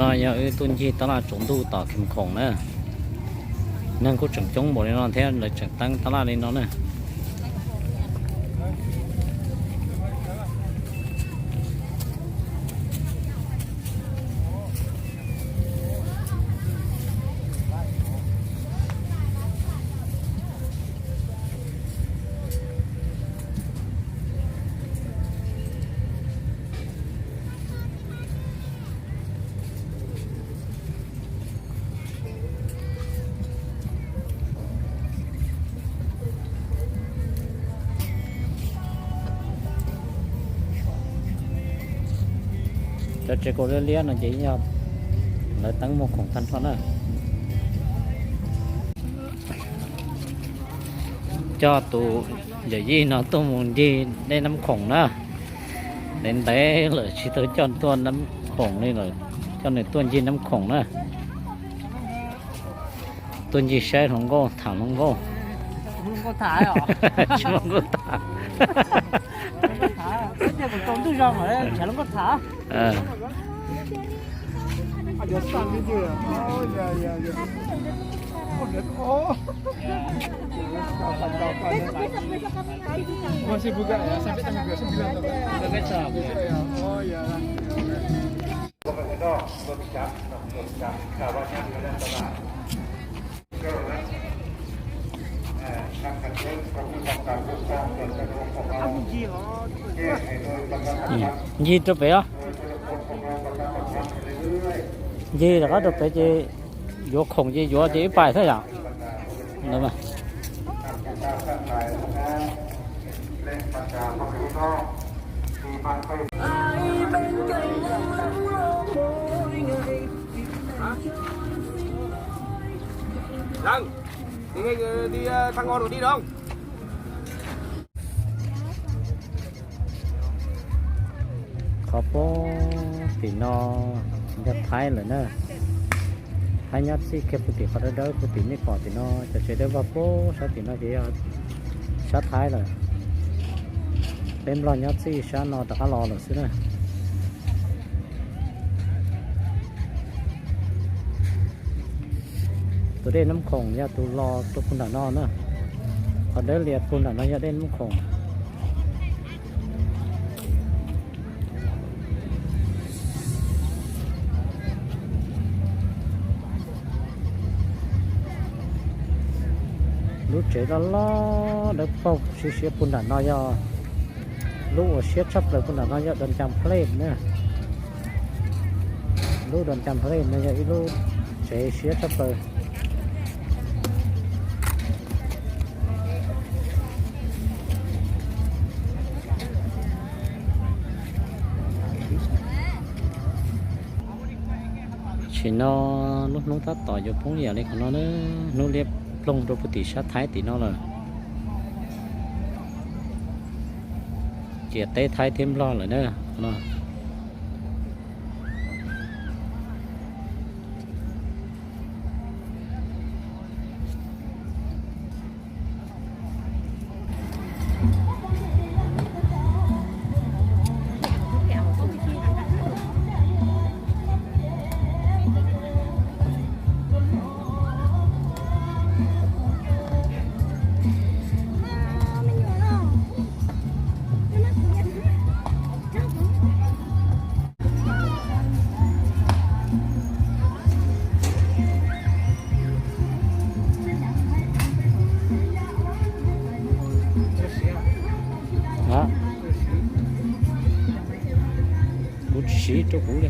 No yog wb tuaj ncig tab laj tsaus ntuj tom Kham Khoom na. Neeg kuj tseem coob npaum li no thiab lawv tseem teeb tab laj li no na. Cov tsev kaus liab liab no ces yog lawv teeb muag khoom tag nrho na. Coj tus yawm yij no tuaj mus ncig dej Nab Khoom na. Ntev ntev lawm tsis tau coj tuaj Nab Khoom li lawm, coj nws tuaj ncig Nab Khoom na. Tuaj ncig saib hluas nkauj tham hluas nkauj. Tsis hluas nkauj tham. Ncig rau pem os. Ncig rov qab rau pem ces yuav khoom ces yuav ces ib pais xwb yom. Leej, đi, đi, ờ, thăm ngon rồi đi đâu? Qhov pem tim no yog Thaib lawm na. Thaib nyob txij kiag puag tim qhov dawb dawb puag tim nej pom tim no, cov tsev dawb vog puag sab tim no ces yog sab Thaib lawm. Peb Nplog nyob txij sab no rov qab los lawm xwb na. Tus dej Nab Khoom yog tus los rau puag nram no na. Qhov dawb lias puag nram no yog dej Nab Khoom. Lub tsev loj loj dawb paug siab siab puag nram no yog, lub uas siab tshaj plaws puag nram no yog Doos Cas Place na. Lub Doos Cas Place no yog ib lub tsev siab tshaj plaws. Tam sim no lub hnub tab tom yuav poob yam li qhov no na, hnub liab ploog rau puag tim sab Thaib tim no lawm. Ciam teb Thaib thiab Nplog lawm na no. Kuv tsis siv rau kuv li.